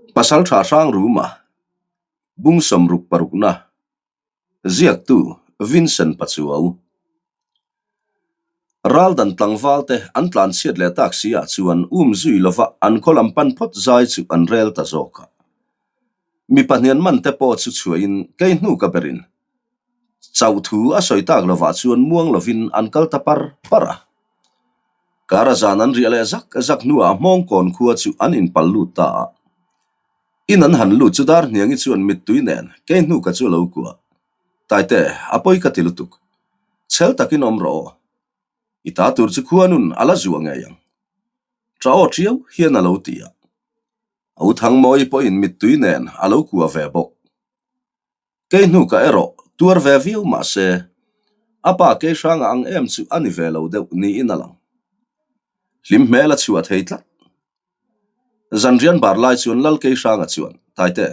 Pasaltha Hrangruma, Bung 66na, Ziaktu Vincent Pachuau. Raldan tlangval te an tlan chhiat leh tak si ah chuan um zui lova an khaw lam pan phawt zai chu an rel ta zawk a. Mi pahnian man te pawh chu chhuahin kei hnu ka berin chauh thu a sawi tak lovah chuan muang lovin an kal ta par par a. Kara zan an riah leh zak zak hnuah Hmawngkawn khua chu an inpal lut ta a. In an han lut chu Darhniangi chuan mittui nen kei hnu ka chu a lo kuah. Taite, a pawi ka ti lutuk. Chhel takin awm rawh aw. I ta tur chu khuanun a la zuah ngei ang. Ṭa aw ṭiau hian a lo ti a. A u Thangmawii pawhin mittui nen a lo kuah ve bawk. Kei hnuka erawh tuar ve viau mah se, a pa kei hranga ang em chu a ni ve lo deuh niin a lang. Hlim hmel a chhuah thei tlat. Zanrian bar lai chuan Lal Kei Hranga chuan, Taite,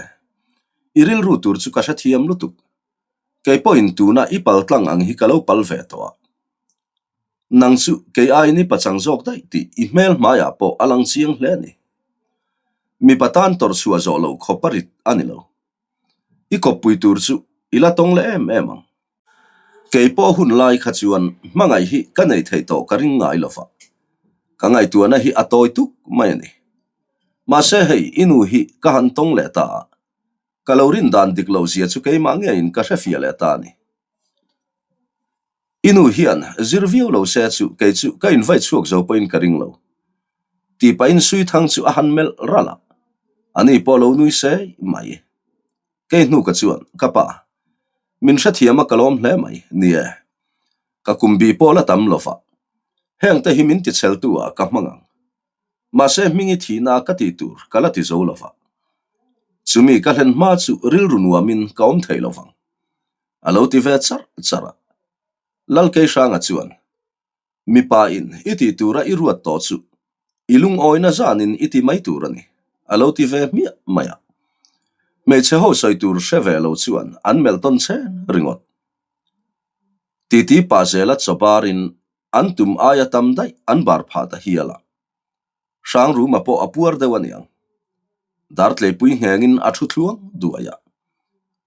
i rilru tur chu ka hrethiam lutuk. Kei pawhin tuna i pal tlang ang hi ka lo pal ve tawh a. Nang chu kei aiin i pachang zawk daih tih i hmel hmaiah pawh a lang chiang hle a ni. Mipa tan tawrh chhuah zawh loh khawp a rit a ni lo. I kawppui tur chu i la tawng leh em em ang. Kei pawh hun lai kha chuan hmangaih hi ka nei theih tawh ka ring ngai lo va, ka ngaihtuahna hi a tawi tuk mai a ni. Mahse hei i nu hi ka han tawng leh ta a, ka lo rin dan dik loh zia chu keimah ngeiin ka hrefiah leh ta a ni. I nu hian zir viau lo se chu kei chu ka invai chhuak zo pawhin ka ring lo. Tih pahin Suithang chu a han melh ralh a, ani pawh lo nui sei mai. Kei hnu ka chuan, Ka pa, min hrethiam a ka lawm hle mai, ni e. Ka kum bi pawh la tam lo va, heng te hi min ticheltu ah ka hmang ang. Mahse hming i thihna ka tih tur ka la ti zo lo va. Chumi ka hlen hma chu rilru nuamin ka awm thei lo vang. A lo ti ve charh charh a. Lalkeihranga chuan, Mipa in i tih tura i ruat tawh chu i lungawina zanin i ti mai tur a ni, a lo ti ve hmiah mai a. Hmeichhe ho sawi tur hre ve lo chuan an melh tawn chhen ringawt. Titi pah zela chaw barin an tum aia tam daih an bar phah ta hial a. Hrangruma pawh a puar deuh a niang. Dartleipui nghengin a thu thluang duai a.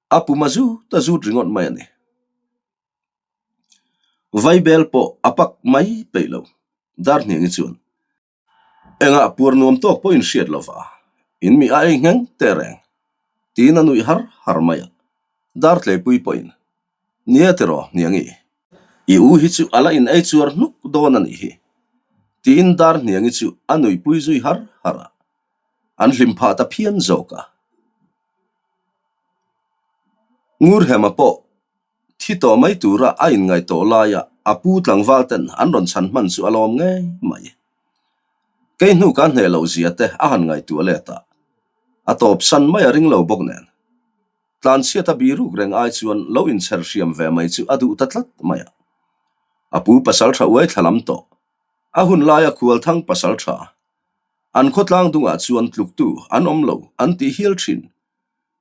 A pum a zut a zut ringawt mai a ni. Vaibel pawh a pak mai peih lo, Darhniangi chuan engah puar nuam tawk pawhin hriat lo va, in mi a ei ngheng teh reng, tiin a nuih har har mai a. Dartleipui pawhin, Nia tiraw Hniangi, i u hi chu a la in ei chuar hnuk dawn a nih hi, tiin Darhniangi chu a nuihpui zui har har a, an hlim phah ta phian zawk a. Ngurhema pawh Thi tawh mai tura a inngaih tawh laia a pu tlangval ten an rawn chhan hman chu a lawm ngei mai. Kei hnu ka hneh loh zia te a han ngaihtuah let a, a tawp san mai a ring lo bawk nen. Tlanchhiat a biruk reng ai chuan lo inchher hriam ve mai chu a duh ta tlat mai a. A pu pasal tha uai thla lam tawh, a hun laia khualthang pasal tha, an khawtlang dungah chuan tluktu an awm lo an tih hial thin.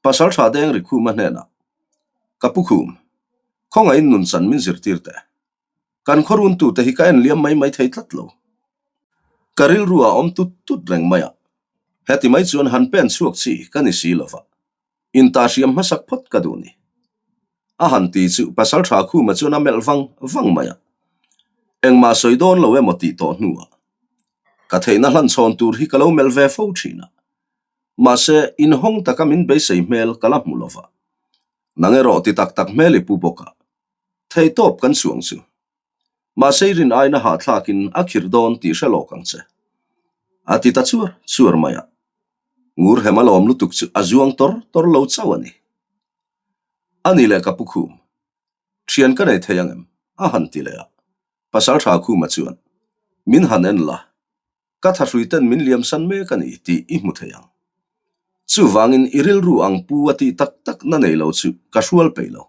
Pasal tha deng ri khuma hnenah, Ka pu khum, khawngaihin nun chan min zirtir teh. Kan khawruntute hi ka en liam mai mai thei tlat lo. Ka rilru a awm tut tut reng mai a, heti mai chuan han pen chhuak chi ka ni si lova, inta hriam hmasak phawt ka duh ni. A han ti chu Pasal tha khuma chuan a melh vang vang mai a, engmah sawi dawn lo emaw tih tawh hnuah ka theihna hlanchhawn tur hi ka lo melh ve fo thin a. Mahse, inhawng taka min beisei hmel ka la hmu lo va. Nang erawh ti tak tak hmel i pu bawk a. Thei tawp kan chuang chu. Mahse i rin aina hahthlakin a khirh dawn tih hre lawk ang che. A ti ta chuar chuar mai a. Ngurhem a lawm lutuk chu a zuang tawr tawr lo chauh a ni. A ni leh ka pu khum. Thian ka nei thei ang em? A han ti leh a. Pasal tha khuma chuan, Min han en la. Ka thahrui ten min liam san mek a ni tih i hmu thei ang. Chuvangin i rilru ang pu a tih tak tak na nei lo chu ka hrual peih lo.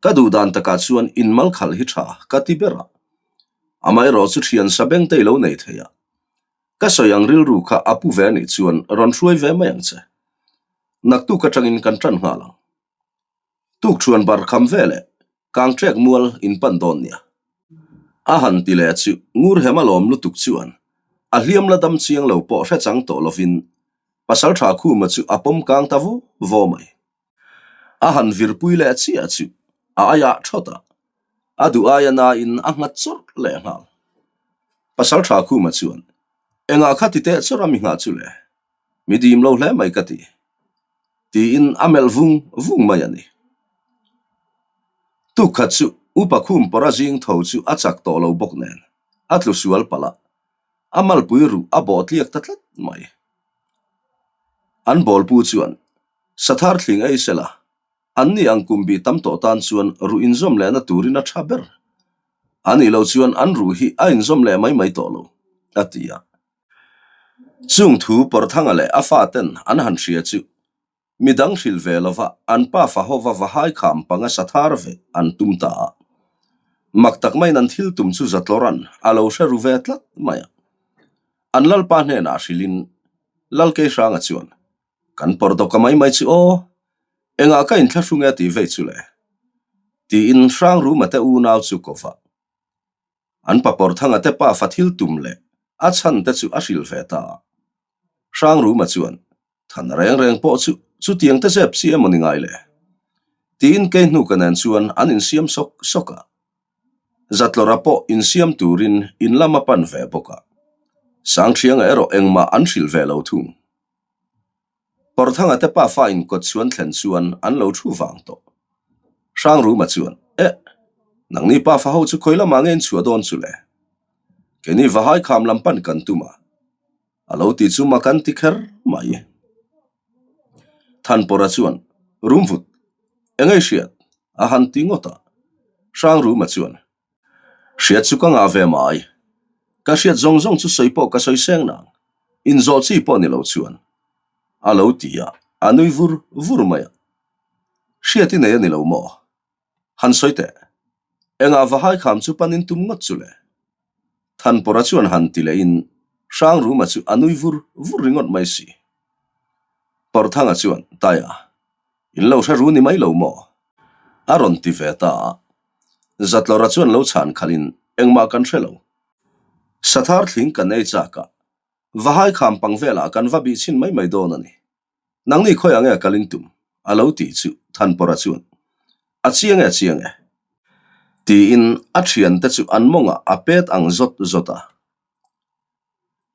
Ka duh dan takah chuan inmal khalh hi tha ka ti ber a. Amaherawh chu thian sa beng te i lo nei thei a. Ka sawi ang rilru kha a pu ve a nih chuan rawn hruai ve mai ang che. Naktuk atangin kan tan nghal ang. Tukṭhuan bar kham veleh Kangṭek mual in pan dawn nia. A han ti leh chu Ngurhem a lawm lutuk chuan a hliam la dam chiang lo pawh hre chang tawh lovin. Pasalṭha Khuma chu a pawm kang ta vaw vaw mai. A han virpui leh chiah chu a aiah thawt a, a duh aia nain a nghat chawrh leh nghal. Pasalṭha Khuma chuan, Engah kha ti teh chawrh a mi nghah chu le? Mi dim lo hle mai ka ti. Tiin a melh vung vung mai a ni. Tukkhat chu Upa Khum pawra zing tho chu a chak tawh lo bawk nen a tlu sual palh a, a malpui ruh a bawh tliak ta tlat mai. An bawlpu chuan Sathar thling ei sela, an ni ang kum bih tam tawh tan chuan ruh inzawm lehna turin a tha ber. A nih loh chuan an ruh hi a inzawm leh mai mai tawh lo, a ti a. Chung thu Pawrthanga leh a faten an han hria chu Mi dang hrilh ve lova an pa fa hova va hai kham panga sa thar ve an tum ta a. Mak tak maiin an thil tum chu Zatlawran a lo hre ru ve tlat mai a. An lalpa hnenah hrilhin Lalkeihranga chuan, Kan pawr dawka mai mai chu aw, engah ka inthlahrung e tih vei chu le? Tiin Hrangruma te unau chu ko va. An pa Pawrthanga te pa fa thil tum leh a chhan te chu a hrilh ve ta a. Hrangruma chuan, Than reng reng pawh chu chutiang te zep chi emaw ni ngai le? Tiin Keihnuka nen chuan an insiam sawk sawk a. Zatlawra pawh insiam turin in lam a pan ve bawk a. Sangthianga erawh engmah an hrilh ve lo thung. Pawrthanga te pafa inkawt chhuan thlen chuan an lo thu vang tawh. Hrangruma chuan, Eh! Nangni pafa ho chu khawi lamah nge in chhuah dawn chu le? Keini Vahai kham lam pan kan tum a. A lo ti chu mak an ti kher mai. Thanpawra chuan, Rumvut, engei hriat? a han ti ngawt a. Hrangruma chuan, Hriat chu ka ngah ve mai. Ka hriat zawng zawng chu sawi pawh ka sawi seng nang. Inzawh chi pawh ni lo chuan. A lo ti a, a nui vur vur mai a. Hriat i nei a ni lo maw? Han sawi teh. Engah va hai kham chu panin tum ngawt chu le? Thanpawra chuan han ti lehin Hrangruma chu a nui vur vur ringawt mai si. Pawrthanga chuan, Taia, in lo hre ru ni mai lo maw? A rawn ti ve ta a. Zatlawra chuan lo chhan khalhin engmah kan hre lo. Sathar thling kan ei chak a, Vahai kham pang velah kan va bih chhin mai mai dawn a ni. Nangni khawiah nge kal in tum? A lo tih chu Thanpawra chuan, A chiang e, a chiang e. Tiin a thiante chu an mawngah a pet ang zawt zawt a.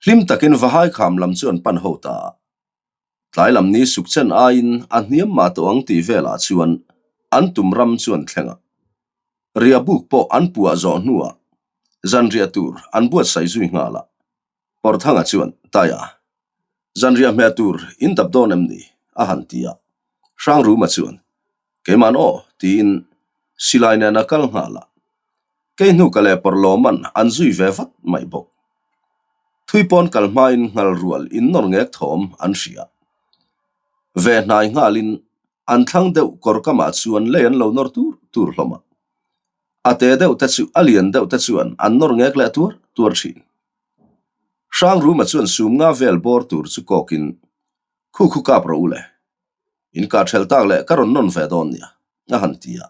Hlim takin Vahai kham lam chu an pan ho ta a. Tlai lam ni suk chen aiin a hniam mah tawh ang tih velah chuan an tum ram chu an thleng a. Riah buk pawh an puah zawh hnuah zanriah tur an buatsaih zui nghal a. Pawrthanga chuan, Taia, zanriah hmeh tur in dap dawn em ni? a han ti a. Hrangruma chuan, Keiman aw, tiin silai nen a kal nghal a. Keihnuka leh Pawrhlawman an zui ve vat mai bawk. Thui pawn kal hmain nghal rual in nawr ngek thawm an hria. Ve hnai nghalin an thlang deuh kawr kamah chuan lei an lo nawr tur tur hlawm a. A te deuh te chu a lian deuh te chuan an nawr ngek leh tuar tuar thin. Hrangruma chuan sum nga vel bawr tur chu kawkin, Khu khu kap rawh u le. In kah ṭhelh tak leh ka rawn nawn ve dawn nia, a han ti a.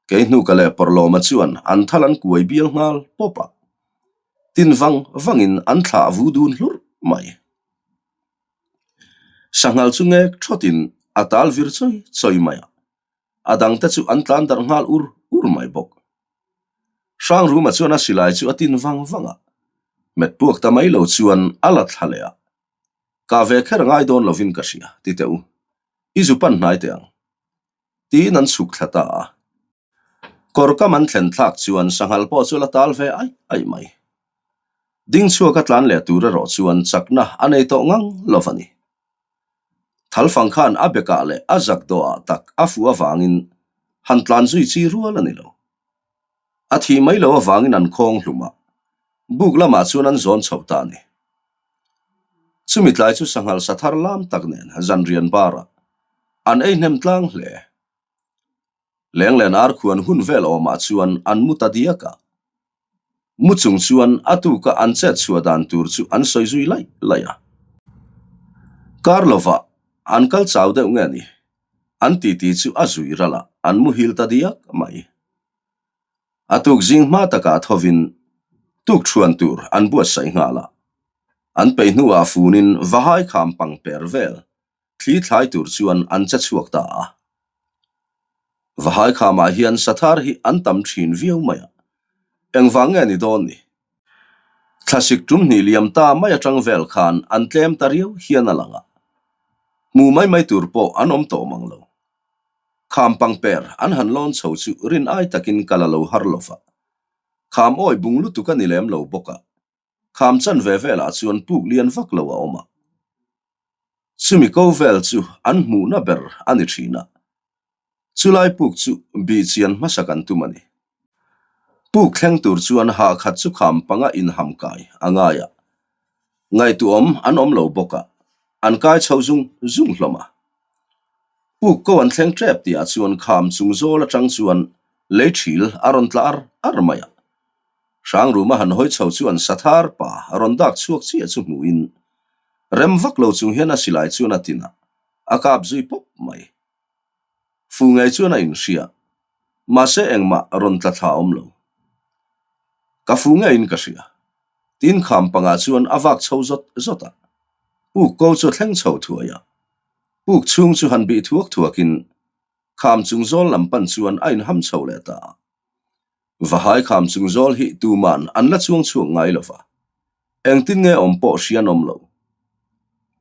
Kei hnuka leh Pawrhlawma chuan an thal an kuai bial nghal pawp a. Tin vang vangin an thlah vu dun hlur mai. Sanghal chu ngek thawtin a tal vir chawi chawi mai a. A dangte chu an tlan darh nghal ur ur mai bawk. Hrangruma chuan a silai chu a tin vang vang a. Met puak ta mai lo chuan a la thla leh a. Kah ve kher ngai dawn lovin ka hria, ti teh u. I zu pan hnai teh ang. Tiin an chhuk thla ta a. Kawr kam an thlen thlak chuan sanghal pawh chu a la tal ve aih aih mai. Ding chhuak a tlan leh tur erawh chuan chakna a nei tawh ngang lo a ni. Thalfang khan a bekah leh a zak dawhah tak a fuh avangin han tlan zui chi rual a ni lo. A thih mai lo avangin an khawng hlum a, buk lamah chuan an zawn chho ta a ni. Chumi tlai chu sanghal sa thar lam tak nen zanrian barah an ei hnem tlang hle. Lenglen ar khuan hun vel awmah chuan an mu ta diak a. Mu chung chuan a tuka an chet chhuah dan tur chu an sawi zui laih laih a. Kar lovah an kal chau deuh nge ni? An titi chu a zui ral a, an muhil ta diak mai. A tuk zing hma takah thovin tuk thuan tur an buatsaih nghal a. An peih hnuah funin Vahai kham pang per vel thli thlai tur chuan an che chhuak ta a. Vahai khamah hian sathar hi an tam thin viau mai a, engvang nge ni dawn ni? Thlasik tum hnih liam ta mai atang vel khan an tlem ta riau hian a lang a, hmu mai mai tur pawh an awm tawh mang lo. Kham pangper an han lawn chho chu rin ai takin kal a lo har lo va, kham awi bung lutuk a ni lem lo bawk a, kham chan ve velah chuan puk lian vak lo a awm a. Chumi ko vel chu an hmuhna ber a ni thin a, chulai puk chu bih chian hmasa kan tum a ni. Puk thleng tur chuan hah khat chu kham panga inham kai a ngai a, ngaihtuahawm an awm lo bawk a, an kai chho zung zung hlawm a. Puk ko an thleng tep tihah chuan kham chung zawl atang chuan lei thil a rawn tla ar ar mai a. Hrangruma han hawi chho chuan Sathar pa a rawn dak chhuak chiah chu hmuhin rem vak lo chung hian a silai chuan a tin a, a kap zui pawp mai. Fu ngei chuan a inhria. Mahse engmah rawn tla thla awm lo. Ka fu ngeiin ka hria. Tin kham pangah chuan a vak chho zawt zawt a. Puk ko chu a thleng chho thuai a. Puk chhung chu han bih thuak thuakin kham chung zawl lam pan chuan a inham chho leh ta a. Vahai kham chung zawl hi tuman an la chuang chhuak ngai lo va. Engtin nge awm pawh hrian awm lo.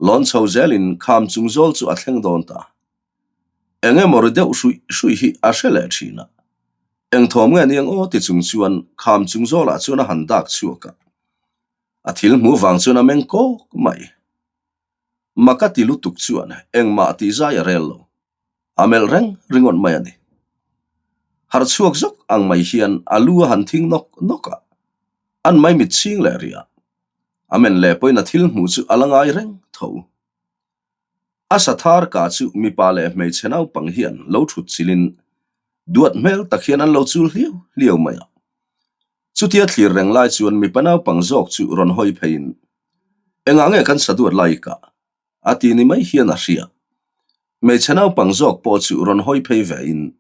Lawn chho zelin kham chung zawl chu a thleng dawn ta. Eng emaw ri deuh hruih hruih hi a hre leh thin a. Eng thawm nge niang aw ti chung chuan kham chung zawlah chuan a han dak chhuak a. A thil hmuh vang chuan a meng kawk mai. Maka ti lutuk chuan engmah tih zai a rel lo. A melh reng ringawt mai a ni. Harh chhuak zawk ang mai hian a lu a han thing nawk nawk a. An maimit chhing leh rih a. A men leh pawhin a thil hmuh chu a la ngai reng tho. A sathar ka chu mipa leh hmeichhe naupang hian lo thut chilhin duat hmel tak hian an lo chul hliau hliau mai a. Chutia thlir reng lai chuan mipa naupang zawk chu rawn hawi pheiin, Engah nge kan sa duat lai ka? a ti ni mai hian a hria. Hmeichhe naupang zawk pawh chu rawn hawi phei vein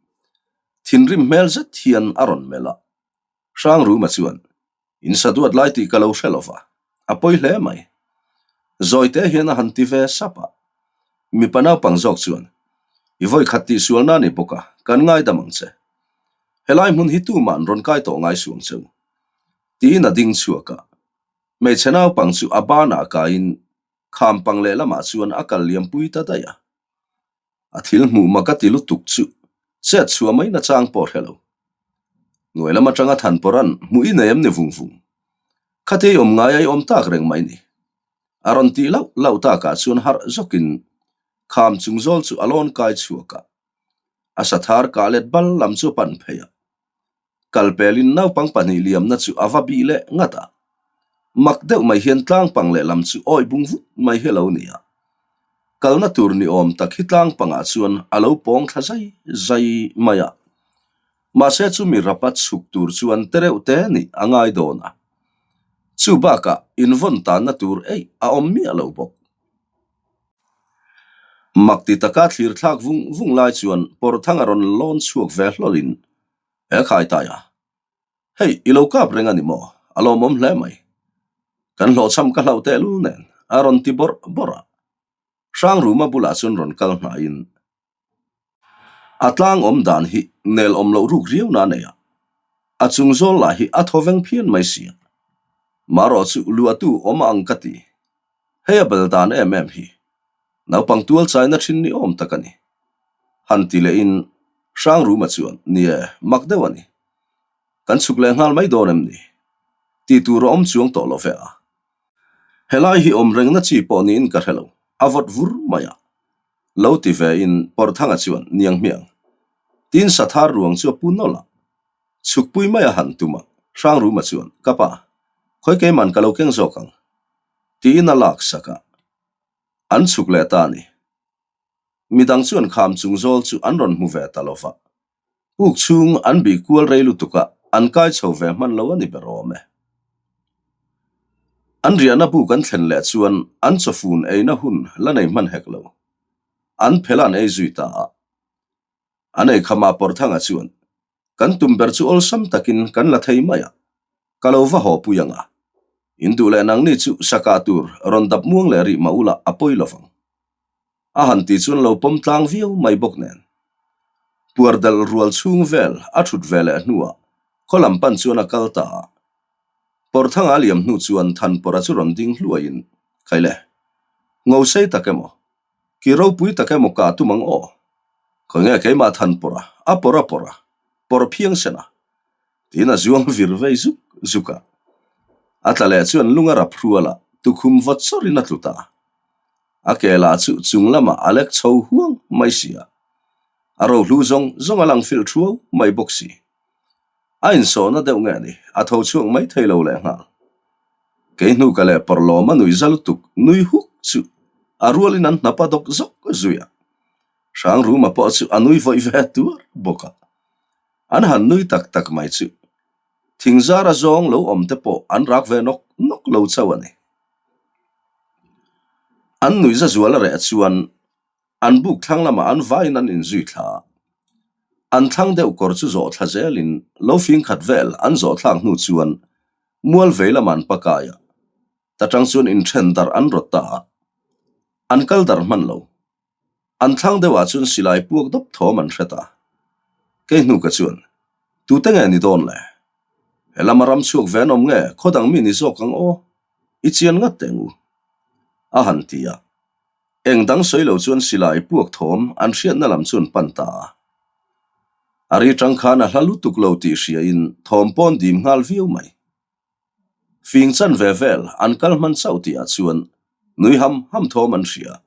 thinrim hmel zet hian a rawn melh a. Hrangruma chuan, In sa duat lai tih ka lo hre lo va, a pawi hle mai. Zawite hian a han ti ve sap a. Mipa naupang zawk chuan, I vawi khat tih sualna a ni bawk a, kan ngaidam ang che. Helai hmun hi tuma'n rawn kai tawh ngai suang che u. Tiin a ding chhuak a. Hmeichhe naupang chu a banah kaiin kham pang lehlamah chuan a kal liampui ta daih a. A thil hmuh mak a ti lutuk chu chet chhuah mai nachang pawh hre lo. Hnuai lam atanga Thanpawra'n hmuh i nei em ni vung vung? Khatia i awm ngai a i awm tak reng mai ni. A rawn tih lauh lauh takah chuan harh zawkin kham chung zawl chu a lawn kai chhuak a. A sathar kah let bal lam chu a pan phei a. Kal pelin naupang pahnih liamna chu a va bih leh ngat a. Mak deuh mai hian tlangpang lehlam chu awi bung vut mai hi a lo ni a. Kalna tur ni awm tak hi tlangpangah chuan a lo pawng thla zai zai mai a. Mahse chumi rapa chhuk tur chuan tereuh te nih a ngai dawn a. Chu bakah invawn tanna tur eih a awm miah lo bawk. Mak ti taka thlir thlak vung vung lai chuan Pawrthanga rawn lawn chhuak ve hlawlin He khai tai a, Hei, i lo kap reng a ni maw? A lawmawm hle mai. Kan hlawhchham ka hlauh tehlul nen a rawn ti bawrh bawrh a. Hrangruma bulah chuan rawn kal hnaiin a tlang awm dan hi nel awm loh ruk riau na nei a, a chung zawl lah hi a thaw veng phian mai si a. Marawh chu luahtu awm ang ka ti. Hei a bel dan em em hi. Naupang tual chaina thin ni awm tak a ni. Han ti lehin Hrangruma chuan, Ni e, mak deuh a ni. Kan chhuk leh nghal mai dawn em ni? Tih tur a awm chuang tawh lo ve a. Helai hi awm rengna chi pawh niin ka hre lo, a vawt vur mai a. Lo ti vein Pawrthanga chuan, Niang hmiang. Tiin Sathar ruang chu a pu nawlh a. Chhukpui mai a han tum a, Hrangruma chuan, Ka pa, khawi keiman ka lo keng zawk ang. Tiin a lak sak a. An chhuk leh ta a ni. Midang chuan kham chung zawl chu an rawn hmu ve ta lo va. Puk chhung an bih kual rei lutuk a, an kai chho ve hman lo a ni ber awm e. An riahna buk an thlen leh chuan an chawfun eina hun la nei hman hek lo. An phel a an ei zui ta a. An ei khamah Pawrthanga chuan, Kan tum ber chu awlsam takin kan la thei mai a, ka lo va haw pui ang a. In duh leh nangni chu saka tur rawn dap muang leh rih mah ula a pawi lovang. A han ti chuan lo pawm tlang viau mai bawk nen. Puar delh rual chhung vel a thut ve leh hnuah khaw lam pan chuan a kal ta a. Pawrthanga a liam hnu chuan Thanpawrha chu rawn ding hluaiin, Khaile, ngo sei tak emaw, ki ropui tak emaw ka tum ang aw? Khawi nge keimah Thanpawrha, a pawrh a pawrh a, pawrh phiang sen a? Tiin a zuang vir vei zuk zuk a. A tla leh chuan lung a rap hrual a, tukhum vawt chawrhin a tlu ta. A ke lah chu chung lamah a lek chho huang mai si a, a rohlu zawng zawng a lang filh thuau mai bawk si. A insawhna deuh nge ni, a tho chhuak mai thei lo leh nghal. Kei hnuka leh pawrhlawm a nuih za lutuk nui huk chu a rualin an hnap a dawk zawk zui a. Hrangruma pawh chu a nui vawih ve tuar bawk a. An han nui tak tak mai chu thingzara zawng lo awm te pawh an rak ve nawk nawk lo chauh a ni. An nuihza zual a reh chuan an buk thlang lamah an vaiin an inzui thla a. An thlang deuh kawr chu zawh thla zelin lo fing khat vel an zawh thlak hnu chuan mual vei lamah an pakai a, ta tang chuan inthen darh an rawt ta a. An kal darh hman lo. An thlang deuhah chuan silai puak dawp thawm an hre ta. Kei hnuka chuan, Tute nge ni dawn le? He lama ram chhuak ve an awm nge khaw dang mi ni zawk ang aw? I chian ngat teh ngu. A han ti a. Eng dang sawi lo chuan silai puak thawm an hriatna lam chu an pan ta a. A ri tang khan a hla lutuk lo tih hriain thawm pawn dim nghal viau mai. Fing chan ve vel an kal hman chauh tihah chuan nui ham ham thawm an hria.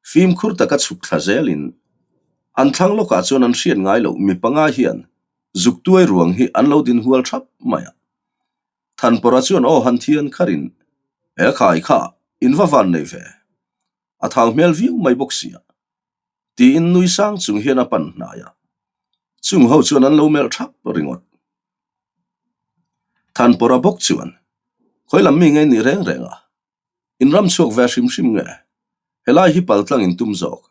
Fimkhur taka chhuk thla zelin an thlang lawkah chuan an hriat ngai loh mi panga hian zuk tuai ruang hi an lo din hual thap mai a. Thanpawrha chuan aw han thian kharin, He khai kha in va van nei ve, a thau hmel viau mai bawk sia, tiin nui sang chung hian a pan hnai a. Chung ho chuan an lo melh thap ringawt. Thanpawrha bawk chuan, Khawi lam mi nge nih reng reng a? In ram chhuak ve hrim hrim nge? Helai hi paltlang in tum zawk.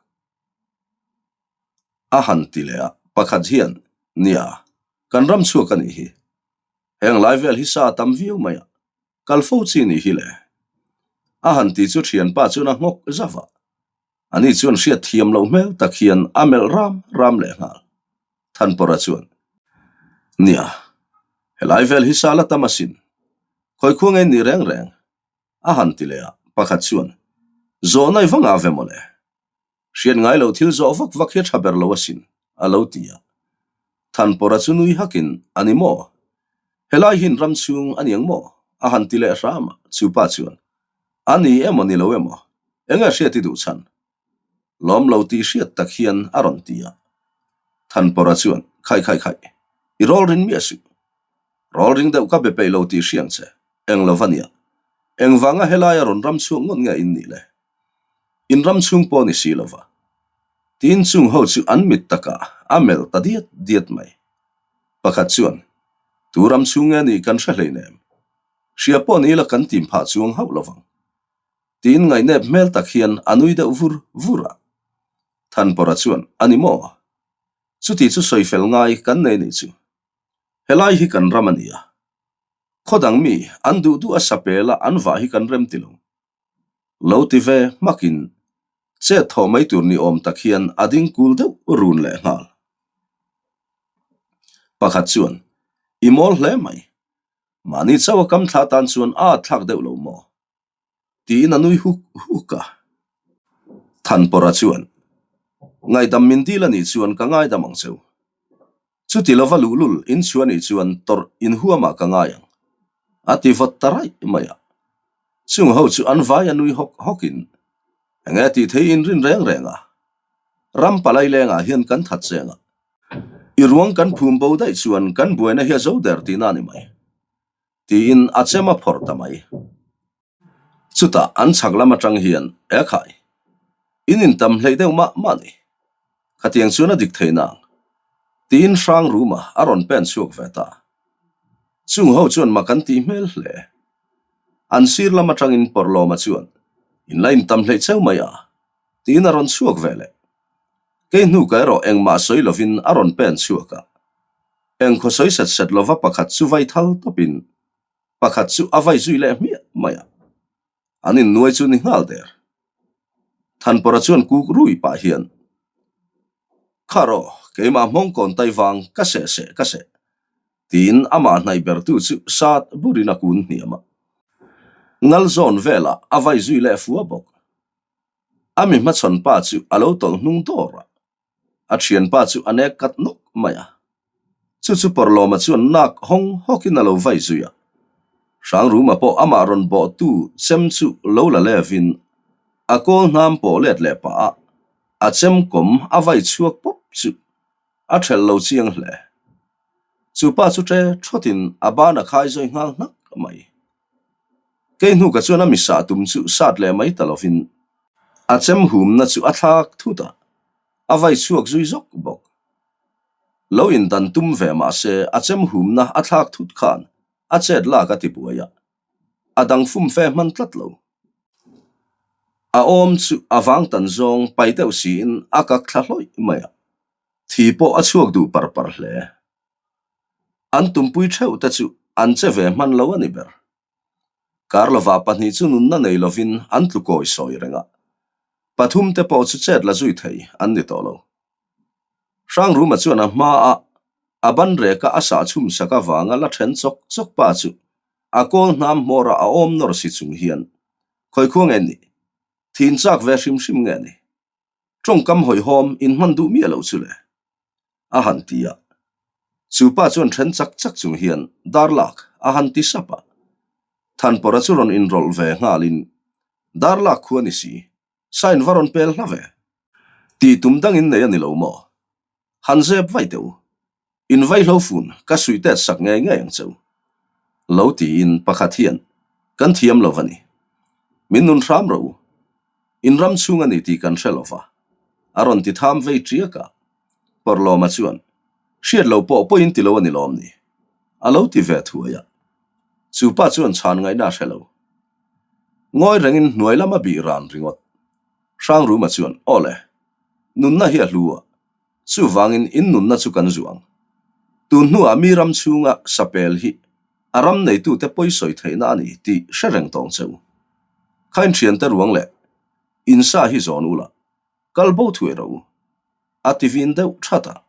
A han ti leh a, pakhat hian, Nia, kan ram chhuak a nih hi. Heng lai vel hi sa a tam viau mai a, kal fo chi nih hi le. A han ti chu thianpa chuan a nghawk zauh a. Ani chuan hriat thiam loh hmel tak hian a melh ram ram leh nghal. Thanpawrha chuan, Nia, helai vel hi sa la tam asin. Khawi khua nge nih reng reng? A han ti leh a, pakhat chuan, Zawhna i va ngah ve mawle. Hriat ngai loh thil zawh vak vak hi a tha ber lo asin, a lo ti a. Thanpawrha chu nui hakin, A ni maw? Helai hi in ram chhung a ni ang maw? A han ti leh hram a, chu pa chuan, A ni emaw ni lo emaw? Enge hriat i duh chhan? Lawm lo tih hriat tak hian a rawn ti a. Thanpawrha chuan, Khai khai khai, i rawl ring miah suh. Rawl ring deuh ka be peih lo tih hriang che, eng lo va nia. Engvanga helaia rawn ram chhuak ngawt nge in nih le? In ram chhung pawh ni si lova. Tiin chung ho chu an mit takah a melh ta diat diat mai. Pakhat chuan, Tu ram chhung nge nih kan hre hleinem. Hria pawh ni ila kan tim phah chuang hauh lovang. Tiin ngaihnep hmel tak hian a nui deuh vur vur a. Thanpawrha chuan, A ni maw? Chuti chu sawi fel ngai kan nei nih chu. Helai hi kan ram a ni a. Khaw dang mi an duh duh a sapel a an vah hi kan rem ti lo. Lo ti ve hmakin chet thawh mai tur ni awm tak hian a ding kul deuh run leh nghal. Pakhat chuan, I mawl hle mai. Mahni chauh a kam thla tan chuan a at thlak deuh lo maw? Tiin a nui huk huk a. Thanpawrha chuan, Ngaihdam min dil a nih chuan ka ngaidam ang cheu. Chuti lova luhlul in chhuah nih chuan tawrh inhuamah ka ngai ang, a ti vawt ta raih mai a. Chung ho chu an vai a nui hawk hawkin, Enge tih thei in rin reng reng a, ram palai lengah hian kan that cheng a, i ruang kan phum bo daih chuan kan buaina hi a zo der tihna a ni mai, tiin a chem a phawrh ta mai. Chutah an chhak lam atang hian, E khai, in intam hleih deuh mah mah ni. Khatiang chuan a dik thei nang. Tiin hrang ruma a rawn pen chhuak ve ta. Chung ho chuan mak an tih hmel hle. An sir lam atangin Pawrhlawma chuan, In la intam hleih cheu mai a, tiin a rawn chhuak ve leh. Kei hnuka erawh engmah sawi lovin a rawn pen chhuak a. Engkhaw sawi set set lova pakhat chu vai thal tawpin. Pakhat chu a vai zui leh hmiah mai a, an innuai chu ni nghal der. Thanpawrha chuan kuk rui pah hian, Kha rawh, keimah hmawng kawn tai vang ka seh seh ka seh, tiin amah hnaih bertu chu sat burin a kun hniam a. Ngal zawn velah a vai zui leh fua bawk. A mi hmachhawn pa chu a lo tawlh hnung dawr a. A thianpa chu a nek kat nawk mai a. Chu chu Pawrlawma chuan nak hawng hawkin a lo vai zui a. Hrangruma pawh amah rawn bawhtu chem chu lo la levin a kawl hnam pawh let leh pah a, a chem kawm a vai chhuak pawp chu a thelh lo chiang hle. Chu pa chu ṭe ṭhawtin a ban a khai zawi nghal hnak mai. Kei hnuka chuan a misa tum chu sat leh mai ta lovin a chem humna chu a thlak thut a, a vai chhuak zui zawk bawk. Lo indan tum ve mah se a chem humna a thlak thut khan a chet lak a ti buai a, a dang fum fe hman tlat lo. A awm chu a vang tan zawng pai deuh siin a kak thla hlawih mai a, thi pawh a chhuak duh par par hle. An tumpui theuh te chu an che ve hman lo a ni ber. Karlova pahnih chu nunna nei lovin an tlu kawi sawi reng a, pathum te pawh chu chet la zui thei an ni tawh lo. Hrangruma chuan a hma a a ban reka a sah chhum sak avanga la then chawk chawk pa chu a kawl hnam hmawrah a awm nawr si chung hian khawikhua nge ni? Thin chak ve hrim hrim nge ni? Tawngkam hawihhawm inhman duh miah loh chu le? a han ti a. Chu pa chuan then chak chak chung hian dar lak a han ti sap a. Thanpawrha chu rawn inrawlh ve nghalin, Dar lak khu a ni si, sign va rawn pel hla ve. Tih tum dangin nei a ni lo maw? Han zep vaih teh u. In vaihlo fun ka suih tet sak ngei ngei ang che u. Lo tiin pakhat hian kan thiam lo va ni. Min nun hram rawh u. In ram chhung a ni tih kan hre lo va. A rawn ti tham vei ṭiak a. Pawrhlawma chuan, Hriat lo pawh pawhin ti lo a ni lawm ni? A lo ti ve thuai a. Chu pa chuan chhan ngaihna a hre lo. Ngawi rengin hnuai lam a bih ran ringawt. Hrangruma chuan, Aw le, nunna hi a hlu a. Chuvangin in nunna chu kan zuang. Tun hnuah mi ram chhunga sapel hi a ram neitute pawi sawi theihna a ni tih hre reng tawng che u. Kha in thiante ruang leh in sa hi zawn ula, kal bo thuai rawh u. A ti vin deuh that a.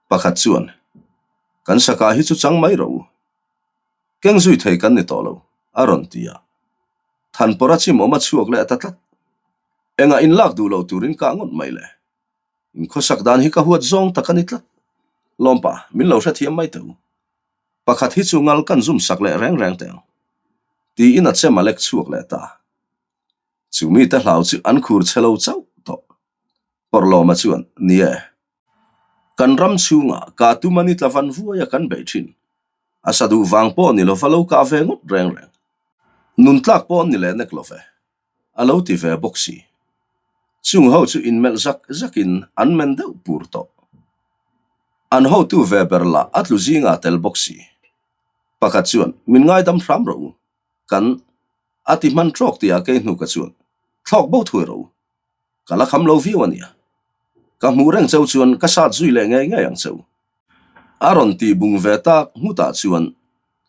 Pakhat chuan, Kan saka hi chu chang mai rawh u. Keng zui thei kan ni tawh lo, a rawn ti a. Thanpawrha chimawm a chhuak leh ta tlat. Engah inlak duh lo turin kah ngawt mai le. In khawsak dan hi ka huat zawng tak a ni tlat. Lawmpa, min lo hrethiam mai teh u. Pakhat hi chu ngal kan zum sak leh reng reng teh ang. Tiin a chem a lek chhuak leh ta. Chu mite hlau chu an khur che lo chauh tawh. Pawrhlawma chuan, Ni e. Kan ram chhungah ka tum a ni tla van vuai a kan beih thin. A sa duh vang pawh ni lova lo kah ve ngawt reng reng. Nun tlak pawh an ni leh nek lo ve. A lo ti ve bawk si. Chung ho chu inmelh zak zakin an men deuh pur tawh. An hotu ve ber lah a tlu zingah tel bawk si. Pakhat chuan, Min ngaidam hram rawh u. Kan a ti hman trawk tihah kei hnuka chuan, Thlawk bo thuai rawh u. Ka la kham lo viau a nia. Ka hmuh reng cheu chuan ka sat zui leh ngei ngei ang cheu. A rawn tih bung ve tak nghutah chuan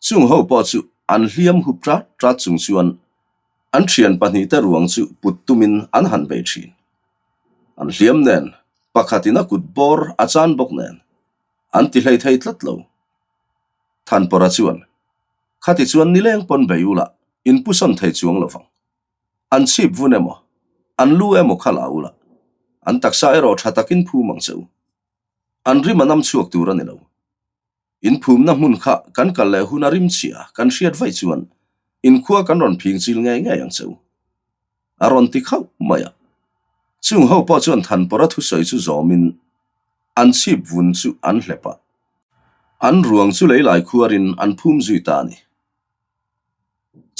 chung ho pawh chu an hliam hup ṭat ṭat chung chuan an ṭhian pahnihte ruang chu put tumin an han bei ṭhin. An hliam nen pakhatin a kut bawr a chan bawk nen an ti hlei thei tlat lo. Thanpawrha chuan, Khati chuan nileng pawn bei ula inpusawn thei chuang lo vang. An chhip vun emaw, an lu emaw kha la ula, an taksa erawh tha takin phum ang che u. An rim a nam chhuak tur a ni lo. In phumna hmun kha kan kal leh hun a rim chhia kan hriat vaih chuan inkhua kan rawn phing chil ngei ngei ang che u. A rawn ti khauh mai a. Chung ho pawh chuan Thanpawrha thusawi chu zawmin an chhip vun chu an hlep a. An ruang chu leilai khuarin an phum zui ta a ni.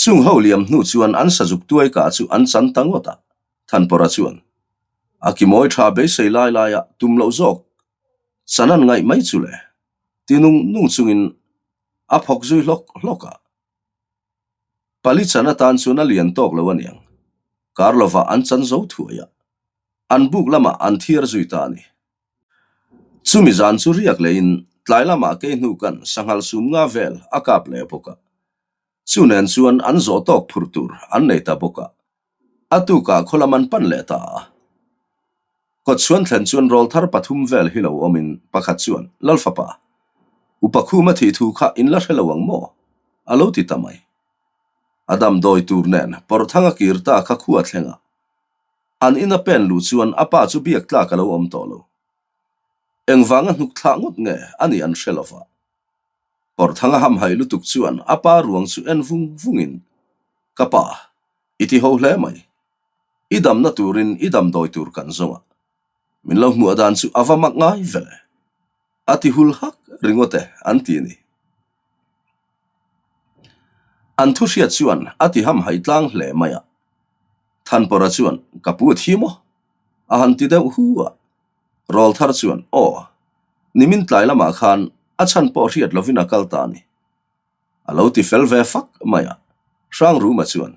Chung ho liam hnu chuan an sazuk tuai kah chu an chan ta ngawt a, Thanpawrha chuan a kimawi tha beisei lai laia tum loh zawk chan an ngaih mai chu le ti nung nung chungin a phawk zui hlawk hlawk a. Pali chan atan chuan a lian tawk lo aniang, kar lovah an chan zo thuai a, an buk lamah an thiar zui ta a ni. Chumi zan chu riak lehin tlai lamah kei hnu kan sanghal sum nga vel a kap leh bawk a. Chu nen chuan an zawh tawk phur tur an nei ta bawk a, a tukah khaw lam an pan leh ta a. Kawtchhuan thlen chuan rawlthar pathum vel hi lo awmin pakhat chuan, Lalfapa, upa Khuma thih thu kha in la hre lo ang maw? a lo ti ta mai. A damdawi tur nen Pawrhthang a kir ta kha khua thleng a. An ina pen luh chuan a pa chu biak tlak a lo awm tawh lo. Engvanga hnuk thlah ngawt nge a nih an hre lova. Pawrhthanga hamhaih lutuk chuan a pa ruang chu en vung vungin, Ka pa, i ti ho hle mai. I damna turin i damdawi tur kan zawng a. Min lo hmuah dan chu a va mak ngai vele. A ti hul hak ringawt e an ti a ni. An thu hriat chuan a ti hamhaih tlang hle mai a. Thanpawrha chuan, Ka pu a thi maw? A han ti deuh hu a. Rawlthar chuan, Aw, nimin tlai lamah khan a chhan pawh hriat lovin a kal ta a ni. A lo ti fel ve fak mai a. Hrangruma chuan,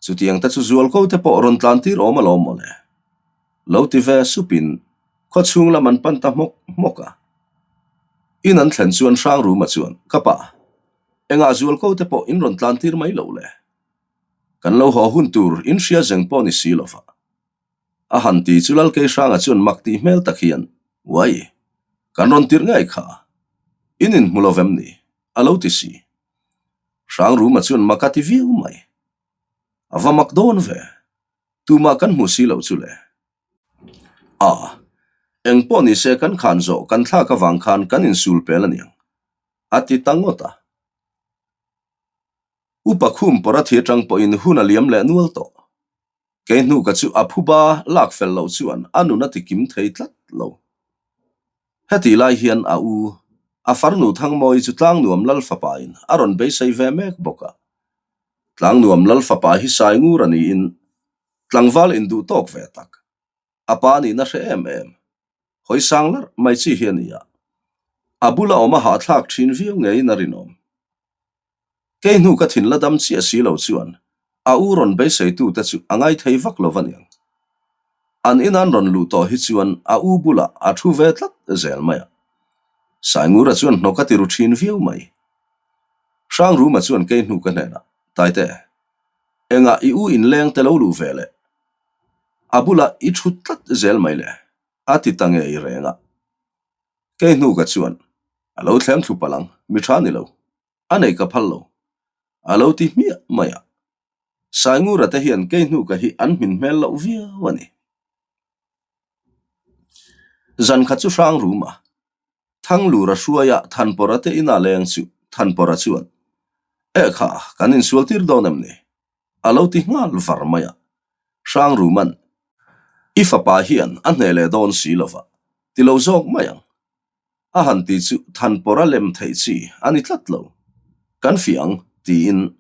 Chutiang te chu zualko te pawh rawn tlan tir awm alawm mawle. Lo ti ve supin khaw chhung lam an pan ta hmawk hmawk a. In an thlen chuan Hrangruma chuan, Ka pa, engah zualko te pawh in rawn tlan tir mai lo le? Kan lo haw hun tur in hria zeng pawh ni si lova. A han ti chu Lalkei Hranga chuan mak tih hmel tak hian, Uai, kan rawn tirh ngei kha. In inhmu lo vem ni? A lo ti si. Hrangruma chuan mak a ti viau mai. A va mak dawn ve. Tumah kan hmu si loh chu le. A, engpawh ni se kan khan zawh kan thlak avang khan kan insul pel aniang, a ti ta ngawt a. Upa khum pawr a thi atang pawhin hun a liam leh nual tawh. Kei hnuka chu a phuba lak fel loh chuan a nun a ti kim thei tlat lo. Hetih lai hian a u, a farnu Thangmawi chu Tlangnuam Lal fapain a rawn beisei ve mek bawk a. Tlangnuam Lal fapa hi sai ngur a niin tlangval induh tawk ve tak, a pa nihna hre em em, hawi sang larh mai chi hi a ni a. A bula awm a hahthlak thin viau ngeiin a rinawm. Kei hnu ka thin la dam chiah si lo chuan a u rawn beiseitute chu a ngai thei vak lo aniang. An in an rawn luh tawh hi chuan a u bulah a thu ve tlat zel mai a. Saingura chuan hnawk a ti ru thin viau mai. Hrangruma chuan kei hnu ka hnenah, Taite, engah i u inleng te lo luh ve leh? A bulah i thu tlat zel mai le, a ti ta ngei reng a. Kei hnu ka chuan, A lo thleng thlu palh ang, mi tha ni lo. A nei ka phal lo. A lo ti hmiah mai a. Saingura te hian kei hnu ka hi an hmin hmel loh viau a ni. Zan khat chu hrang rum a. Thanglura hruaia Thanpawra te ina leng chu Thanpawra chuan, Eh kha, kan insual tir dawn em ni? A lo ti nghal var mai a. Hrangruman, I fapa hian a hneh leh dawn si lova, ti lo zawk mai ang. A han ti chu Thanpawra lem theih chi a ni tlat lo. Kan fiah ang, tiin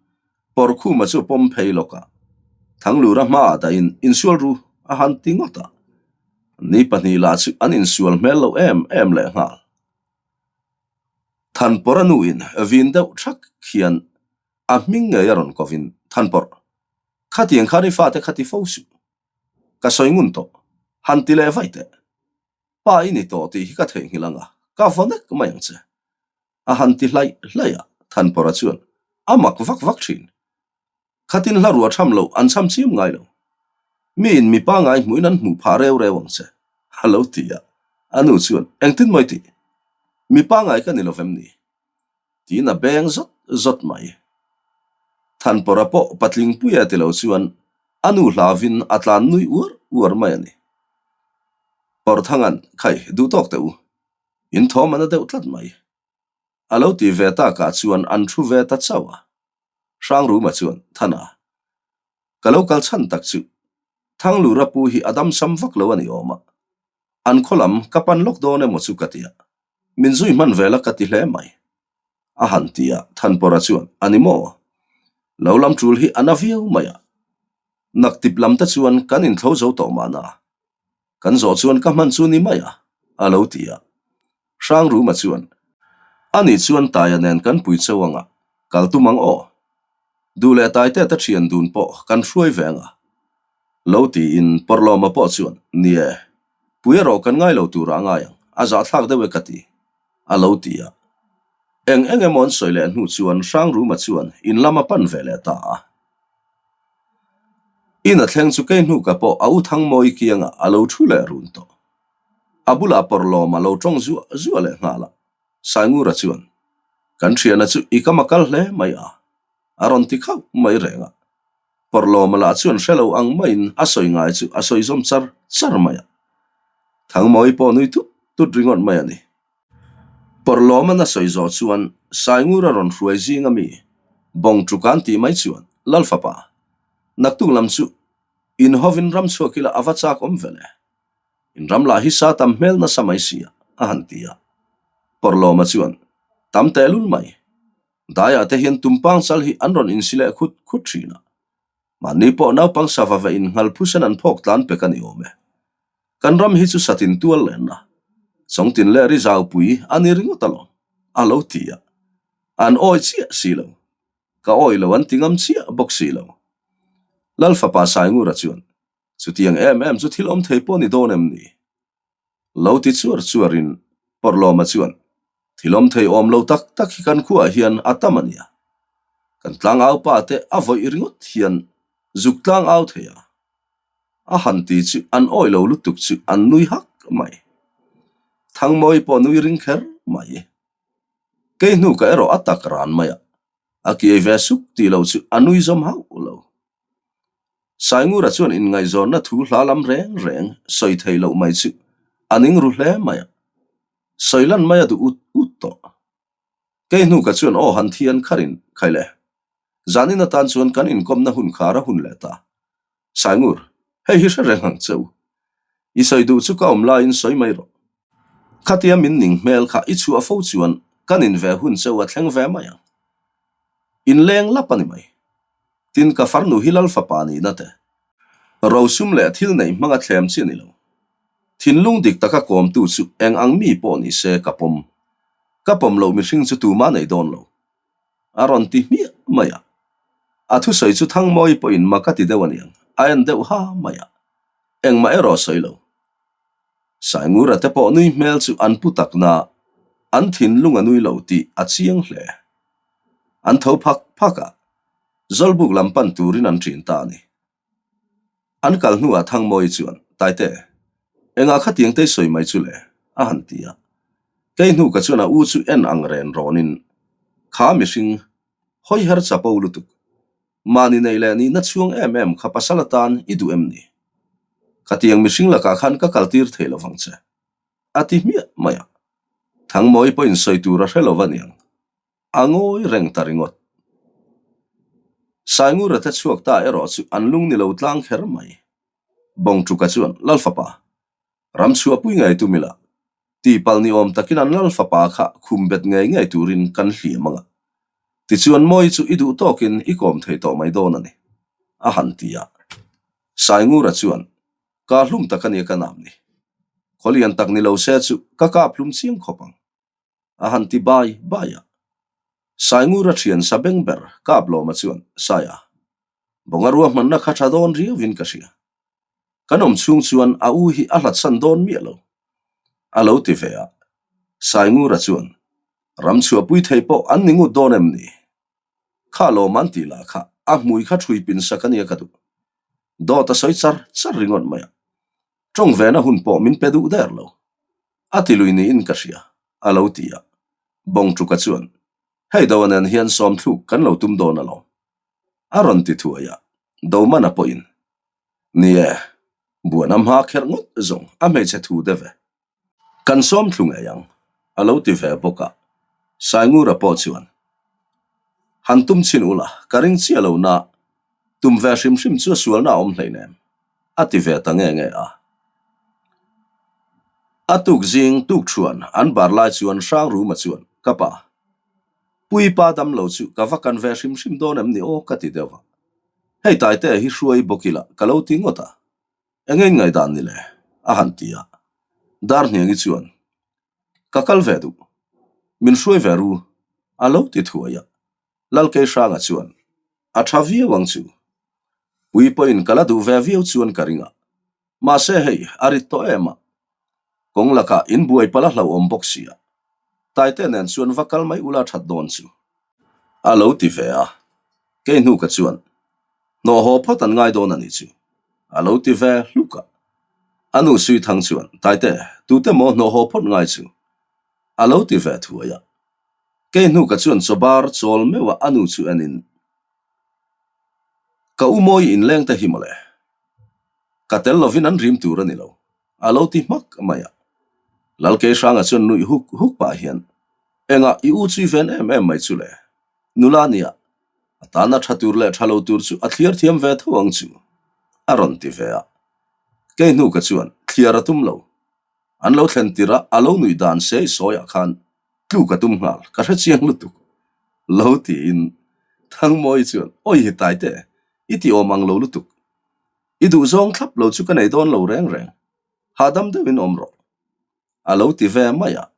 Pawrkhuma chu pawm phei lawk a. Thanglura hmaah dahin insual ru a han ti ngawt a. Ni pahnih lah chu an insual hmel lo em em leh nghal. Thanpawra nuin vin deuh thak hian A hming ngei a rawn kovin Thanpawrh, Khatiang khan i fate kha ti fo suh. Ka sawi ngun tawh. Han ti leh vaih teh. Pa i ni tawh tih hi ka theihnghilh ang a, ka vaw nek mai ang che. A han ti hlaih hlaih a, Thanpawrha chuan a mak vak vak thin. Khatin hla ruah tham loh an cham chiam ngai lo. Miin mi pangai hmuhin an hmuh phah reu reu ang che, a lo ti a. A nu chuan, Engtin mawi tih? Mi pangai ka ni lo vem ni? Tiin a beng zawt zawt mai. Thanpawrha pawh patling puia ti lo chuan a nu hlavin a tlan nui uar uar mai a ni. Pawrthanga'n, Khai, duh tawk teh u. In thawm a na deuh tlat mai. A lo ti ve takah chuan an thu ve ta chauh a. Hrangruma chuan, Thana, ka lo kal chhan tak chu Thanglura pu hi a damsam vak lo a ni awm a. An khaw lam ka pan lawk dawn emaw chu ka ti a. Min zui hman vel a ka ti hle mai. A han ti a, Thanpawrha chuan, A ni maw? Lo lam tul hi a na viau mai a. Naktip lam te chuan kan inthlo zo tawh mahna. Kan zawh chuan ka hman chu ni mai a, a lo ti a. Hrangruma chuan, A nih chuan Taia nen kan pui cheu ang a, kal tum ang aw. Duh leh Taite te thian dun pawh kan hruai ve ang a. Lo tiin Pawrhlawma pawh chuan, Ni e, pui erawh kan ngai lo turah a ngai ang, a zahthlak deuh e ka ti, a lo ti a. Eng eng emaw an sawi leh hnu chuan Hrangruma chuan in lam a pan ve leh ta a. In a thleng chu kei hnuka pawh a u Thangmawi kiangah a lo thu leh run tawh. A bulah pawrhlawm a lo tawng zuah zuah leh nghal a. Saingura chuan, Kan thiana chu i kam a kal hle mai a, a rawn ti khauh mai reng a. Pawrhlawma lah chuan hre lo ang maiin a sawi ngai chu a sawi zawm char char mai a. Thangmawi pawh nui tut tut ringawt mai a ni. Pawrhlawman a sawi zawh chuan Saingura rawn hruai zing ami Bawng Tukan tih mai chuan, Lalfapa, naktuk lam chu inhovin ram chhuak ila a va chak awm ve le. In ram lah hi sa tam hmel nasa mai si a, a han ti a. Pawrhlawma chuan, Tam tehlul mai. Daiah te hian tumpang chal hi an rawn insi leh khut khut thin a. Mahni pawh naupang sava ve in nghal phusen an phawk tlan pek a ni awm e. Kan ram hi chu satin tual lenna, chawngtin leh ri zaupui a ni ringawt alawm, a lo ti a. An awi chiah si lo. Ka awi lo an ti ngam chiah bawk si lo. Lal fapa Saingura chuan, Chutiang em em chu thil awm thei pawh ni dawn em ni? Lo ti chuar chuarin Pawrhlawma chuan, Thil awm thei awm lo tak tak hi kan khuaah hian a tam a nia. Kan tlangau pa te a vawih ringawt hian zuk tlangau thei a. A han ti chu an awi lo lutuk chu an nui hak mai. Thangmawi pawh nui ring kher mai. Kei hnu ka erawh a tak ran mai a, a kiai ve suk tih lo chu a nui zawm hauh lo. Saingura chuan inngaihzawnna thu hla lam reng reng sawi thei loh mai chu a ning ru hle mai a, sawi lan mai a duh ut ut tawh. Kei hnuka chuan aw han thian kharin khai le. Zanin atan chuan kan inkawmna hun khar a hun leh ta. Saingur, hei hi hre reng ang che u. I sawi duh chu ka awm laiin sawi mai rawh. Khatia min ning hmel kha i chhuah fo chuan kan in ve hun che u a thleng ve mai ang. Inleng lap a ni mai. Tin, ka farnu hi Lal fapa nihna te, rosum leh thil neih hmanga thlem chi a ni lo. Thinlung dik taka kawmtu chu eng ang mi pawh ni se ka pawm. Ka pawm loh mihring chu tumah nei dawn lo. A rawn ti hmiah mai a. A thusawi chu Thangmawi pawhin mak a ti deuh a niang, a en deuh ha mai a. Engmah erawh sawi lo. Saingura te pawh nui hmel chu an pu takna, an thinlung a nui lo tih a chiang hle. An tho phak phak a, Zawlbuk lam pan turin an ṭin ta a ni. An kal hnuah Thangmawi chuan, Taite, engah khatiang te i sawi mai chu le? a han ti a. Kei hnuka chuan a u chu en ang ren rawnin, Kha mihring, hawi her chapo lutuk. Mahni neih leh nihna chhuang em em kha pasal atan i duh em ni? Khatiang mihring lakah khan ka kaltir thei lo vang che. A ti hmiah mai a. Thangmawi pawhin sawi tur a hre lo va niang. A ngawi reng ta ringawt. Saingura te chhuak ta erawh chu an lung ni lo tlang kher mai. Bawngtuka chuan, Lalfapa, ram chhuahpui ngei tum ila, tihpalh ni awm takin an Lalfapa kha khum bet ngei ngei turin kan hliam ang a. Tichuan Mawi chu i duh tawkin i kawm thei tawh mai dawn a ni, a han ti a. Saingura chuan, Ka hlum tak a nia ka nam ni. Khawlian tak ni lo se chu ka kap hlum chiang khawp ang. A han ti bai bai a. Saingura thian sa beng ber Kaplawma chuan, Saia, Bawnga ruahmanna kha tha dawn riauin ka hria. Kan awm chhung chuan a u hi a hlatsan dawn miah lo. A lo ti ve a. Saingura chuan, Ram chhuahpui thei pawh an ni ngut dawn em ni? Kha lawm an tih lah kha a hmui kha thui pin sak a nia ka duh. Dawt a sawi char char ringawt mai a. Tawng vena hun pawh min pe duh der lo. A ti lui niin ka hria, a lo ti a. Bawngtuka chuan, Hei Doa nen hian sawmthluk kan lo tum dawn alawm. A rawn ti thuai a, Domana pawhin, Ni e, buan a hma kherh ngawt zawng a hmeichhe thu deuh e. Kan sawmthlu ngei ang, a lo ti ve bawk a. Saingura pawh chuan, Han tum chhin ula, ka ring chiah lo na, tum ve hrim hrim chu a sualna a awm hleinem, a ti ve ta nge nge a. A tuk zing tuk thuan an bar lai chuan Hrangruma chuan, Ka pa, Puipa dam lo chu ka va kan ve hrim hrim dawn em ni aw ka ti deuh a. Hei Taitea hi hruai bawk ila ka lo ti ngawt a. Eng eng ngaihdan ni le? a han ti a. Darhniangi chuan, Ka kal ve duh. Min hruai ve ru, a lo ti thuai a. Lalkeihranga chuan, A tha viau ang chu. Pui pawhin ka la duh ve viau chuan ka ring a. Mahse hei, a rit tawh em a. Kawng lakah inbuai palh a hlauhawm bawk si a. Taite nen chuan va kal mai ula that dawn chu. A lo ti ve a, kei hnu ka chuan hnawh haw phawt an ngai dawn a nih chu. A lo ti ve hluk a. A nu Suithang chuan, Taite, tute maw hnawh haw phawt ngai chu? A lo ti ve thuai a. Kei hnu ka chuan chawbar chawl meuh a a nu chu enin, Ka u mawi inleng te hi mawle. Ka tel lovin an rim tur a ni lo. A lo ti hmak mai a. Lalkeihranga chuan nuih huk huk pah hian, Engah i u chui ven em em mai chu le? Nula nia, a tana tha tur leh tha lo tur chu a thliar thiam ve tho ang chu, a rawn ti ve a. Kei hnuka chuan thliar a tum lo. An lo thlen tirh a, a lo nuih dan se i sawiah khan tluk a tum nghal, ka hre chiang lutuk. Lo tiin Thangmawi chuan, Awi hi Taite, i ti awm ang lo lutuk. I duhzawng thlap lo chu ka nei dawn lo reng reng, hahdam deuhin awm rawh. A lo ti ve mai a,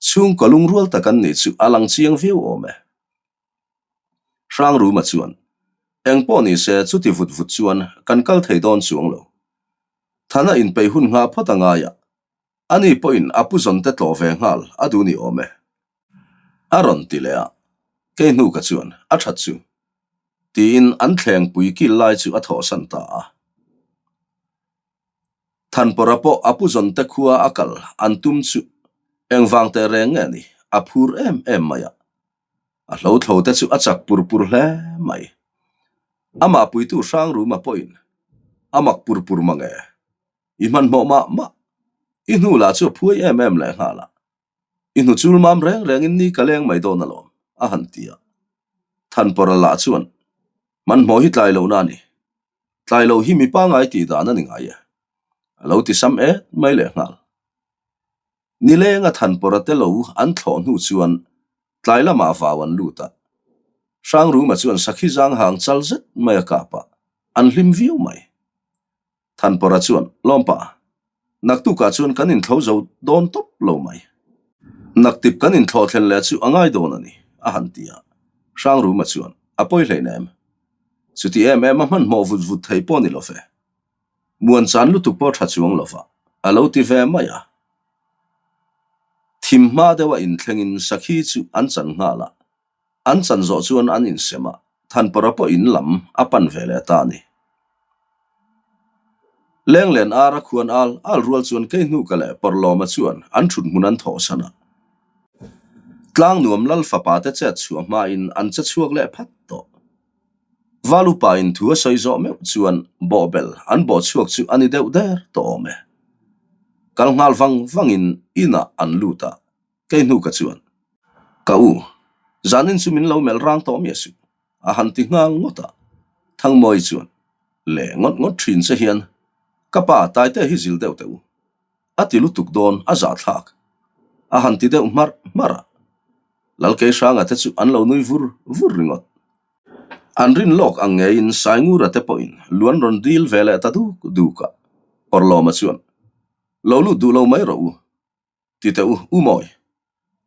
chhungkaw lungrual tak an nih chu a lang chiang viau awm e. Hrangruma chuan, Engpawh ni se chuti vut vut chuan kan kal thei dawn chuang lo. Thana inpeih hun nghah phawt a ngai a, ani pawhin a pu zawn te tlawh ve nghal a duh ni awm e. A rawn ti leh a, kei hnuka chuan a that chu tiin an thlengpui kil lai chu a thawhsan ta a. Thanpawrha pawh a pu zawn te khua a kal an tum chu engvang teh reng nge ni a phur em em mai a, a hlothlo te chu a chak pur pur hle mai. Amah puitu Hrangruma pawhin a mak pur pur mang e, i hmanhmawh mah mah, i hnu lah chu a phuai em em leh nghal a. I hnu chul mam reng rengin ni ka leng mai dawn alawm, a han ti a. Thanpawrha lah chuan, Hmanhmawh hi tlai lohna a ni. Tlai loh hi mi pangai tih dan a ni ngai e, a lo ti sam et mai leh nghal. Nilenga Thanpawrha te lo an thlawh hnu chuan tlai lamah vau an lut a. Hrangruma chuan sakhi zang hang chal zet mai a kap a, an hlim viau mai. Thanpawrha chuan, Lawmpa, naktukah chuan kan inthlo zo dawn tawp lo mai. Naktip kan inthlawh thlen leh chu a ngai dawn a ni, a han ti a. Hrangruma chuan, A pawi hlein em? Chuti em em a hmanhmawh vut vut thei pawh ni lo ve. Muan chan lutuk pawh tha chuang lo va, a lo ti ve mai a. Thim hma deuha inthlengin sakhi chu an chan nghal a. An chan zawh chuan an insem a, Thanpawrha pawh in lam a pan ve leh ta a ni. Lenglen ara khuan al al rual chuan Keihnuka leh Pawrhlawma chuan an thut hmun an thawhsan a. Tlangnuam Lal fapa te chet chhuah hmain an che chhuak leh phat tawh. Val upa in thu a sawi zawh meuh chuan bawhbel an bawh chhuak chu a ni deuh der tawh awm e. Kal nghal vang vangin inah an lut a. Kei hnu ka chuan, Ka u, zanin chu min lo melh rang tawh miah suh, a han ti nghal ngawt a. Thangmawi chuan, Le ngawt ngawt thin che hian, ka pa Taite hi zil deuh teh u, a ti lutuk dawn a zahthlak, a han ti deuh hmarh hmarh a. Lalkeihranga te chu an lo nui vur vur ringawt. An rin lawk ang ngeiin Saingura te pawhin luan rawn dil ve leh ta duk duk a. Pawrhlawma chuan, Lo lut duh lo mai rawh u, Ti teh u, u Mawi.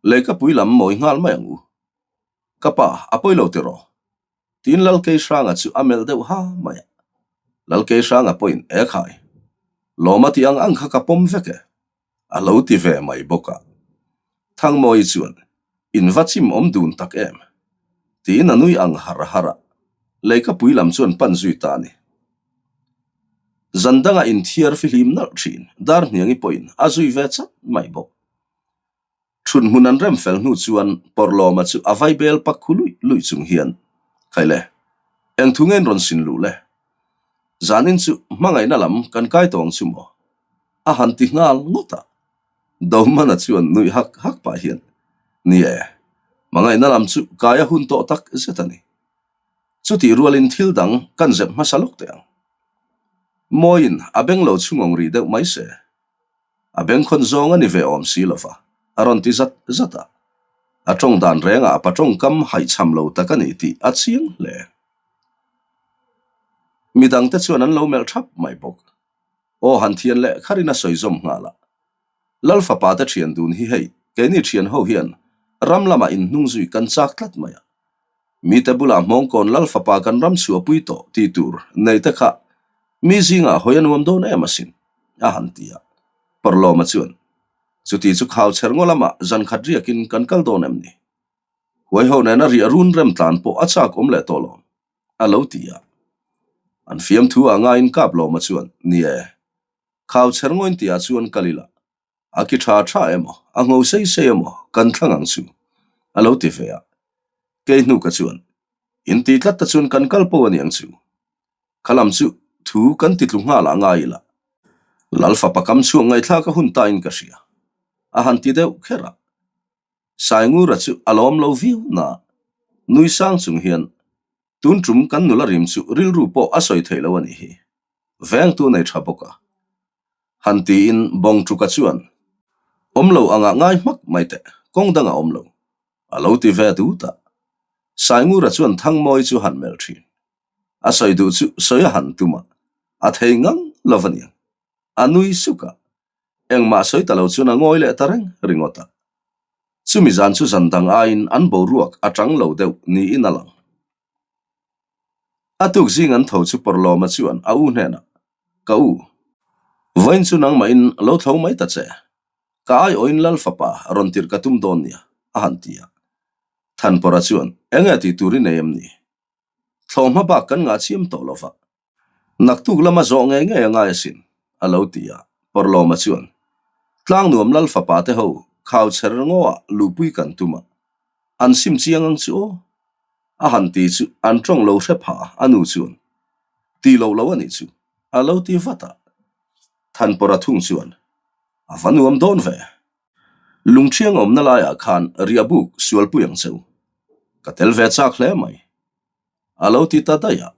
Leikapui lam mawi nghal mai ang u. Ka pa, a pawi lo tiraw? Tiin Lalkeihranga chu a melh deuh ha mai a. Lalkeihranga pawhin, E khai, lawma tih ang ang kha ka pawm vek e, a lo ti ve mai bawk a. Thangmawi chuan, In va chim awm dun tak em? Tiin a nui ang har har a. Leikapui lam chuan pan zui ta a ni. Zan danga inthiar fihlim nalh thin Darhniangi pawhin a zui ve chat mai bawk. Thut hmun an rem fel hnu chuan Pawrhlawma chu a vai bel pak khu luih luih chung hian, Khaile, eng thu ngein rawn sin luh le? Zanin chu hmangaihna lam kan kai tawng chu maw? A han ti nghal ngawt a. Dohmana chuan nuih hak hak pah hian, Ni e, hmangaihna lam chu kai a hun tawh tak zet a ni. Chutih rualin thil dang kan zep hmasa lawk teh ang. Mawiin a beng lo chhungawng rih deuh mai se. A bengkhawn zawng a ni ve awm si lova, a rawn ti zat zat a. A tawng dan rengah a patawngkam haihchham lo tak a ni tih a chiang hle. Midangte chuan an lo melh thap mai bawk. Aw han thian leh kharin a sawi zawm nghal a. Lal fapa te thian dun hi hei, keini thian ho hian ram lamah inhnung zui kan chak tlat mai a. Mite bulah Hmawngkawn Lal fapa kan ram chhuahpui tawh tih tur nei te kha mi zingah hawi a nuam dawn em asin, a han ti a. Pawrhlawma chuan. Chuti chu khau chher ngaw lamah zan khat riakin kan kal dawn em ni? Huai ho nena riah run rem tlan pawh a chak awm leh tawh lo, a lo ti a. An fiamthu ah ngaiin Kaplawma chuan, Ni e, khau chher ngawin tihah chuan kal ila, a ki tha tha emaw, a ngho sei sei emaw kan thlang ang chu, a lo ti ve a. Kei hnuka chuan, Inti tlat ta chuan kan kal pawh a ni ang chu. Kha lam chu thu kan ti tlu nghal ah ngai ila, Lal fapa kam chhuak ngaihthlak a hun ta in ka hria, a han ti deuh kher a. Saingura chu a lawm lo viau na, nui sang chung hian tun tum kan nula rim chu rilru pawh a sawi theih lo a nih hi, vengtu nei tha bawk a. Han tiin Bawngtuka chuan, Awm lo angah ngai hmak mai teh, kawng dangah awm lo, a lo ti ve dut a. Saingura chuan Thangmawi chu han melh thin. A sawi duh chu sawi a han tum a, a thei ngang lo a niang. A nui suk a, engmah sawi ta lo chuan a ngawi leh ta reng ringawt a. Chumi zan chu zan dang aiin an boruak a tang lo deuh niin a lang. A tuk zing an tho chu Pawrlawma chuan a u hnenah, Ka u, vawiin chu nangmahin lo tho mai ta che. Ka aiawhin Lal fapa rawn tirh ka tum dawn nia, a han ti a. Thanpawrha chuan, Enge tih tur i nei em ni? Thlawhhma bak kan ngah chiam tawh lo va, naktuk lama zawh ngei ngei a ngai asin, a lo ti a. Pawrlawma chuan, Tlangnuam Lal fapa te ho khau chher ngaw ah luhpui kan tum a, an sim chiang ang chu aw, a han ti chu an tawng lo hre pha a, a nu chuan, Ti lo lo a nih chu, a lo ti vat a. Thanpawrha thung chuan, A va nuam dawn ve. Lungṭhiang awmna laiah khan riahbuk sualpui ang che u. Ka tel ve chak hle mai. A lo ti ta daih a.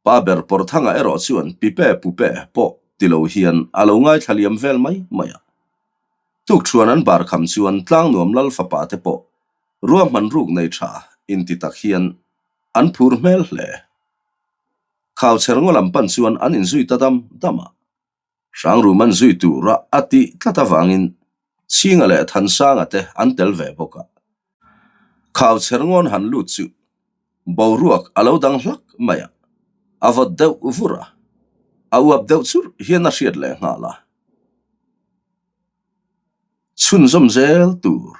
Pa ber Pawrthanga erawh chuan pipe pupe pawh ti lo hian a lo ngaithla liam vel mai mai a. Tukṭhuan an bar kham chuan Tlangnuam Lal fapa te pawh ruahman ruk nei tha inti tak hian an phur hmel hle. Khauchher ngaw lam pan chuan an inzui ta dam dam a. Hrangrum an zui tura a tih tlat avangin Chhinga leh Thansanga te an tel ve bawk a. Khauchher ngawn han lut chu boruak a lo dang hlak mai a, a vawt deuh vur a, a uap deuh churh hian a hriat leh nghal a. Chhunzawm zel tur.